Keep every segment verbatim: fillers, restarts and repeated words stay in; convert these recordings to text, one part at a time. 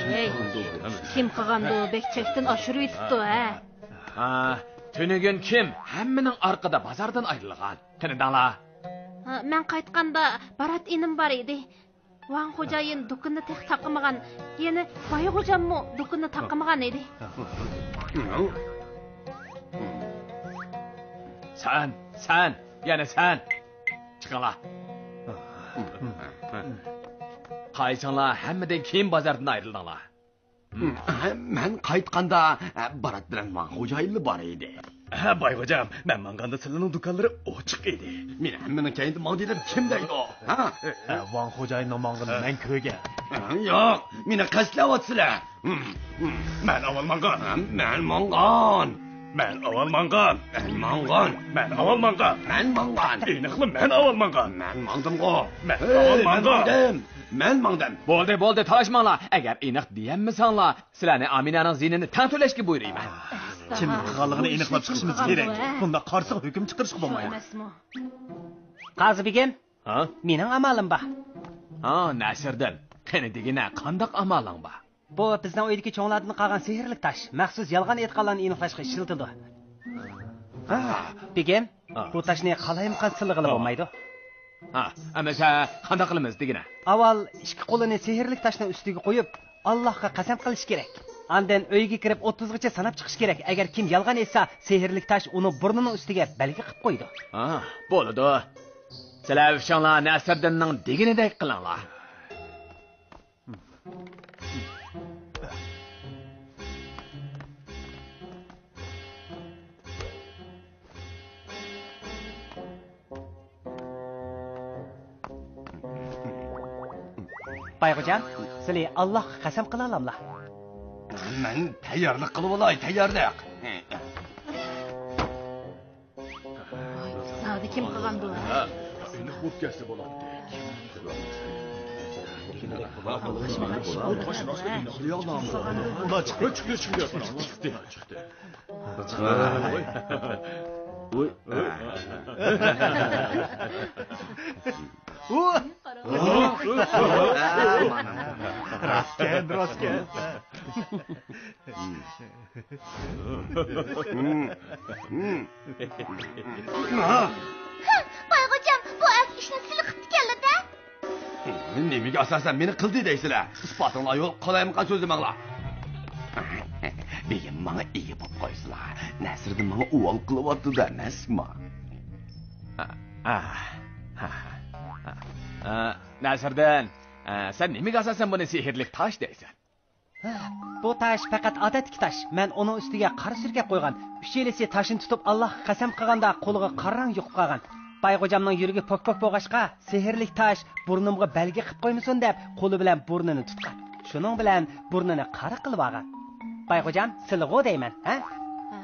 ھەي، كىم قىلغاندۇ؟ بەك چەكتىن ئاشۇرۇۋېتىپتۇ ھە. ھا، تۈنۈگۈن كىم ھەممىنىڭ ئارقىدا بازاردىن ئايرىلغان؟ قېنى دەڭلار. ھا، مەن قايتقاندا بارات ئىنىم بار ئىدى. ۋاڭ خوجايىن دۇكىنىنى تېخى تاقىمىغان، يەنە باي غوجاممۇ دۇكىنىنى تاقىمىغان ئىدى. سەن، سەن، يەنە سەن. چىقىڭلار. قايسىڭلار ھەممىدىن كېيىن بازاردىن ئايرىلدىڭلار؟ مەن قايتقاندا، بارات بىلەن ۋاڭ خوجايىنلا بار ئىدى. ھە، باي غوجام، مەن ماڭغاندا سىلەرنىڭ دۇكانلىرى ئوچۇق ئىدى. مېنى ھەممىنىڭ كەينىدىن ماڭدى دەپ كىم دەيدۇ؟ ھە؟ ھە، ۋاڭ خوجايىننىڭ ماڭغىنىنى مەن كۆرگەن. ياق، مېنى قەستلەۋاتىسىلەر. مەن ئاۋۋال ماڭغان. مەن ماڭغان. مەن ئاۋۋال ماڭغان. مەن ماڭغان. مەن ئاۋۋال ماڭغان. مەن ماڭغان. ئېنىقلا مەن ئاۋۋال ماڭغان. مەن ماڭدىمغۇ. مەن ھەي، ئاۋۋال مەن ماڭغان. ماڭدىم. مەن ماڭدىم. بولدى، بولدى، تالاشماڭلار. ئەگەر ئېنىق دېيەلمىسەڭلار، سىلەرنى ئامىنەنىڭ زىيىنىنى تەڭ تۆلەشكە بۇيرۇيمەن. كىم قىلغانلىقىنى ئېنىقلاپ چىقىشىمىز كېرەك. بۇنداق قارىساق ھۆكۈم چىقىرىشقا بولمايدۇ. ئەمەسمۇ؟ قازى بېگىم، ھا؟ مېنىڭ ئامالىم بار. ھا، نەسىردىن، قېنى دېگىنە، قانداق ئامالىڭ بار؟ بۇ بىزنىڭ ئۆيدىكى چوڭلاردىن قالغان سېھىرلىك تاش، مەخسۇس يالغان ئېيتقانلارنى ئېنىقلاشقا ئىشلىتىلىدۇ. ھا. بېگىم، ھا. بۇ تاشنى قالايمىقان سىلىغىلى ھا. بولمايدۇ. ھا، ئەمىسە قانداق قىلىمىز دېگىنە؟ ئاۋۋال ئىككى قولىنى سېھىرلىك تاشنىڭ ئۈستىگە قويۇپ، ئاللاھقا قەسەم قىلىش كېرەك. ئاندىن ئۆيگە كىرىپ ئوتتۇزغىچە ساناپ چىقىش كېرەك. ئەگەر كىم يالغان ئېيتسا، سېھىرلىك تاش ئۇنىڭ بۇرنىنىڭ ئۈستىگە بەلگە قىلىپ قويىدۇ. ھا، بولىدۇ. سىلەر ئۈچۈڭلار نەسىردىننىڭ دېگىنىدەك قىلىڭلار. باي غوجام، سىلى ئاللاھقا قەسەم قىلالاملا؟ مەن تەييارلىق قىلىۋالاي، تەييارلىق. زادى كىم قىلغاندۇ؟ ھە، ئېنىق بولۇپ كەتسە بولاتتى. ئۇلار چىقتى، چىقتى، چىقتى. ۋوي. ۋوي. راستكەن، راستكەن. باي غوجام، بۇ ئەر ئىشنى سىلى قىپتىكەنلا-دە. نېمىگە ئاساسەن مېنى قىلدى دەيسىلەر؟ ئىسپاتىڭلار يوق، قالايمىقان سۆزلىمەڭلار. بېگىم ماڭا ئىگە بولۇپ قويسىلا، نەسىردىن ماڭا ئۇۋال قىلىۋاتىدۇ ئەمەسما؟ نەسىردىن، سەن نېمىگە ئاساسەن بۇنى سېھىرلىك تاش دەيسەن؟ بۇ تاش پەقەت ئادەتتىكى تاش. مەن ئۇنىڭ ئۈستىگە قارا سۈركەپ قويغان. ئۈچەيلىسى تاشنى تۇتۇپ ئاللاھقا قەسەم قىلغاندا قولىغا قارا رەڭ يۇقۇپ قالغان. باي غوجامنىڭ يۈرىكى پوك-پوك بولغاچقا، سېھىرلىك تاش بۇرنۇمغا بەلگە قىپ قويمىسۇن دەپ، قولى بىلەن بۇرنىنى تۇتقان. شۇنىڭ بىلەن بۇرنىنى قارا قىلىۋالغان. باي غوجام، سىلىغۇ دەيمەن، ھە؟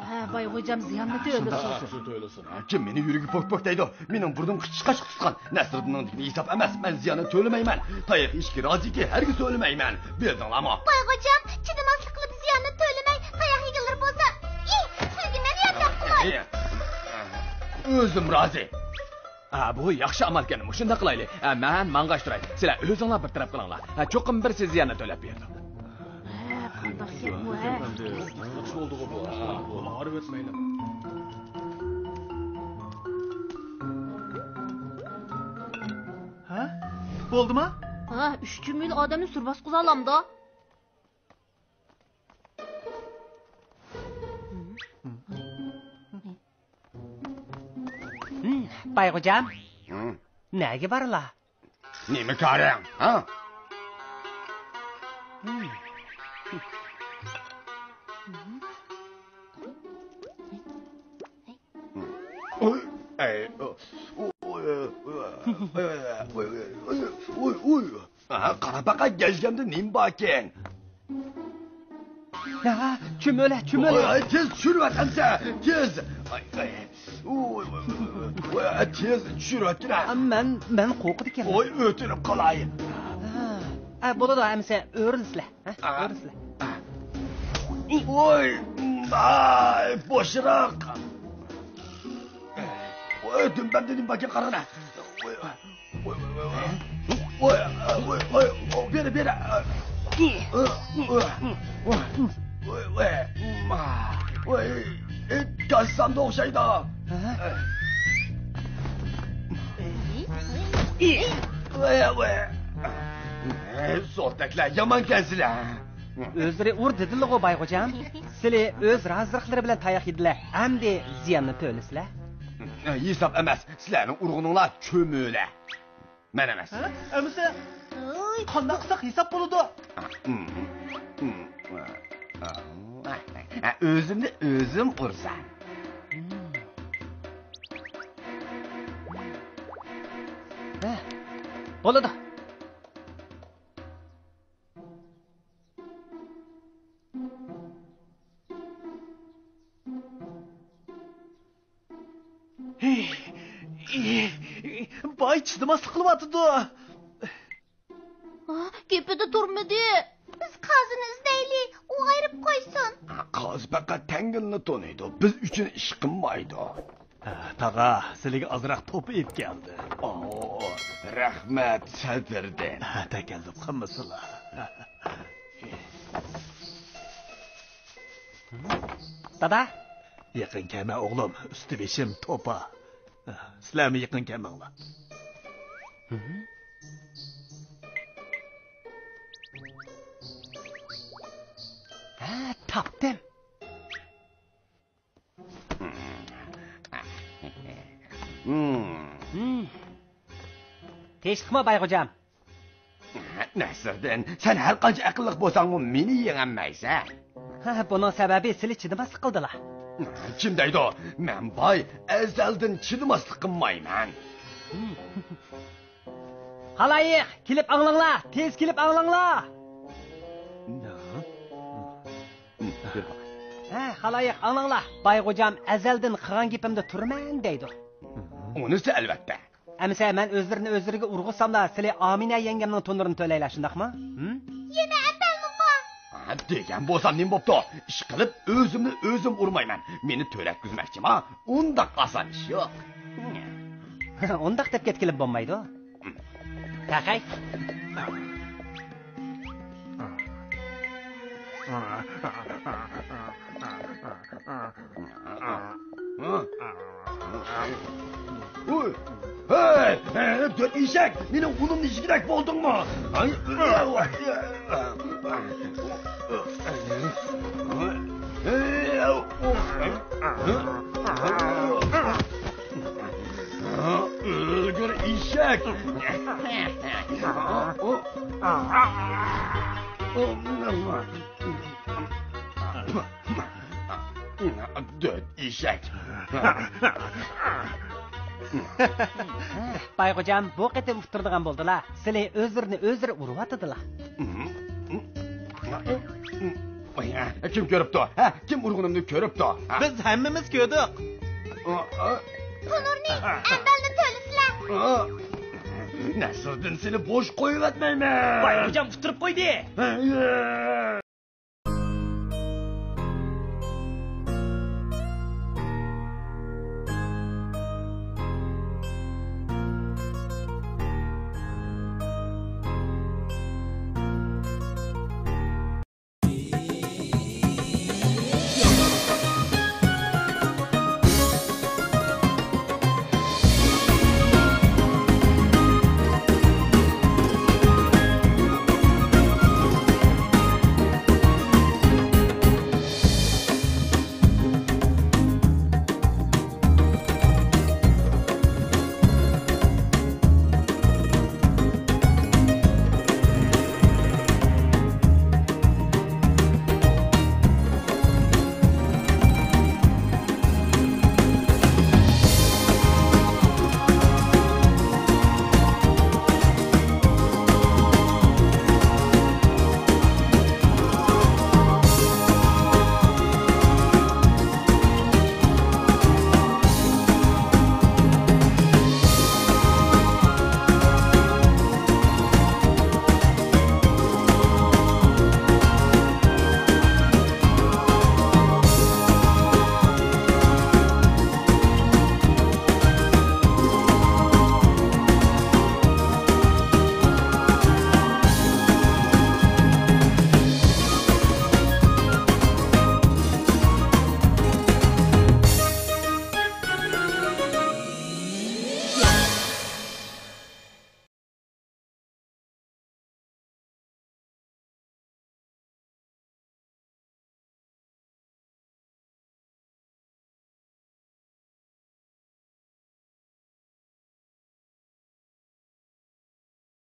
ھە، باي غوجام زىياننى تۆلىسۇن. كىم مېنى يۈرىكى پوك-پوك دەيدۇ؟ مېنىڭ بۇرنۇم قىچىشقاچقا تۇتقان. نەسرىدىننىڭ دېگىنى ھېساب ئەمەس، مەن زىياننى تۆلىمەيمەن. تاياق يېيىشكە رازىكى، ھەرگىز تۆلىمەيمەن. بىلدىڭلارمۇ؟ باي غوجام، چىدىماسلىق قىلىپ زىياننى تۆلىمەي، تاياق يېگەنلىرى بولسا، ئى، سىلىگە مەن ياردەم قىلاي. ئۆزۈم رازى. ھە، بۇ ياخشى ئامالكەن، مۇشۇنداق قىلايلى. ھە، مەن ماڭغاچ تۇراي. سىلەر ئۆزۈڭلار بىر تەرەپ قىلىڭلار. ھە، چوقۇم بىرسى زىياننى تۆلەپ بېرىدۇ. ھە، قانداق گەپ بۇ، ھە؟ ھە؟ بولدىما؟ ھە، ئۈچ كۈن بىلەن ئادەمنى سۈر باسقۇزالامدۇ؟ باي غوجام، نەگە بارىلا؟ نېمە كارىڭ، ھە؟ ئۇي، ئەي، ئۇ، ئۇ. ۋوي، ۋوي، ۋوي، ۋوي، ۋوي. ئاھا، قارا باقا، گەجگەمدە نېمە باركەن؟ ھە، چۆمۈلە، چۆمۈلە. ۋوي، تېز چۈشۈرۈۋەت ئەمسە، تېز. ئاي، ئاي. ۋوي، ۋوي، ۋوي، ۋوي. ۋوي، تېز چۈشۈرۈۋەتكىنە. مەن، مەن قورقىدىكەن. ۋوي، ئۆتۈنۈپ قالاي. ھە، ھە، بولىدۇ، ئەمسە ئۆرۈلسىلە. ھە، ئا. ئۆرۈلسىلە. ۋوي، ئاي، بوشراق. ۋوي، دۈمبەمدە نېمە باركەن قارىغىنا. ۋوي، ۋوي، ۋوي، ۋوي. ۋوي، ۋوي، ۋوي، ۋوي، بېرە، بېرە. ۋوي، ۋوي، ۋوي، ۋوي، ۋوي، كاسسامدا ئوخشايدۇ. ھە؟ ۋوي، ۋوي. سولتەكلەر يامانكەنسىلەر. ئۆزلىرى ئۇر دېدىلىغۇ، بايغوجام. سىلى ئۆز رازىلىقلىرى بىلەن تاياق يېدىلە. ئەمدى زىياننى تۆلىسىلە. ھېساب ئەمەس، سىلەرنىڭ ئۇرغىنىڭلار چۆمۈلە. مەن ئەمەس. ھە؟ ئەمىسە، ھوي. قانداق قىلساق ھېساب بولىدۇ؟ ئۆزۈمنى ئۆزۈم ئۇرسام. ھە، بولىدۇ. باي چىدىماسلىق قىلىۋاتىدۇ. ئا، گېپىدە تۇرمىدى. بىز قازىنى ئىزدەيلى، ئۇ ئايرىپ قويسۇن. قازى پەقەت تەڭگىلىنى تونۇيدۇ، بىز ئۈچۈن ئىش قىلمايدۇ. ھە، تاغا، سىلىگە ئازراق توپا ئېلىپ كەلدىم. ئو، رەھمەت، سەدىردىن. ھە، تەكەللۇپ قىلمىسىلا. دادا. يېقىن كەلمە ئوغلۇم، ئۈستى بېشىم توپا. سىلەرمۇ يېقىن كەلمەڭلار. ھە، تاپتىم. تىنچلىقمۇ، بايغوجام؟ نەسىردىن، سەن ھەر قانچە ئەقىللىق بولساڭمۇ، مېنى يېڭەلمەيسەن. ھە، بۇنىڭ سەۋەبى سىلى چىدىماسلىق قىلدىلا. كىم دەيدۇ؟ مەن باي، ئەزەلدىن چىدىماسلىق قىلمايمەن. خالايىق، كېلىپ ئاڭلاڭلار، تېز كېلىپ ئاڭلاڭلار. ھە، خالايىق، ئاڭلاڭلار، بايغوجام ئەزەلدىن قىلغان گېپىمدە تۇرىمەن دەيدۇ. ئۇنىسى ئەلۋەتتە. ئەمىسە مەن ئۆزلىرىنى ئۆزلىرىگە ئۇرغۇزساملا، سىلى ئامىنە يەڭگەمنىڭ تونۇرىنى تۆلەيلى، شۇنداقمۇ؟ ھىم؟ يەنە ئەپەلمىقا؟ ھە، دېگەن بولسام نېمە بوپتۇ؟ ئىشقىلىپ ئۆزۈمنى ئۆزۈم ئۇرمايمەن. مېنى تۆلەتكۈزمەكچىما؟ ئۇنداق ئاسان ئىش يوق. ئۇنداق دەپ كەتكىلى بولمايدۇ. تەخەي. ھەي، ھەي، دۆت ئېشەك، مېنىڭ ئۇنۇمنى يېگۈدەك بولدۇڭمۇ؟ ھەي، ئۆلگۈر ئېشەك! دۆت ئېشەك! بايغوجام بۇ قېتىم ئۇتتۇرىدىغان بولدىلا. سىلى ئۆزلىرىنى ئۆزلىرى ئۇرۇۋاتىدىلا. كىم كۆرۈپتۇ؟ ھە؟ كىم ئۇرغىنىمنى كۆرۈپتۇ؟ ھە؟ بىز ھەممىمىز كۆردۇق. تونۇرنى، ئەمبەلنى تۆلىسىلە. نەسىردىن، سېنى بوش قويۇۋەتمەيمەن. بايغوجام ئۇتتۇرۇپ قويدى.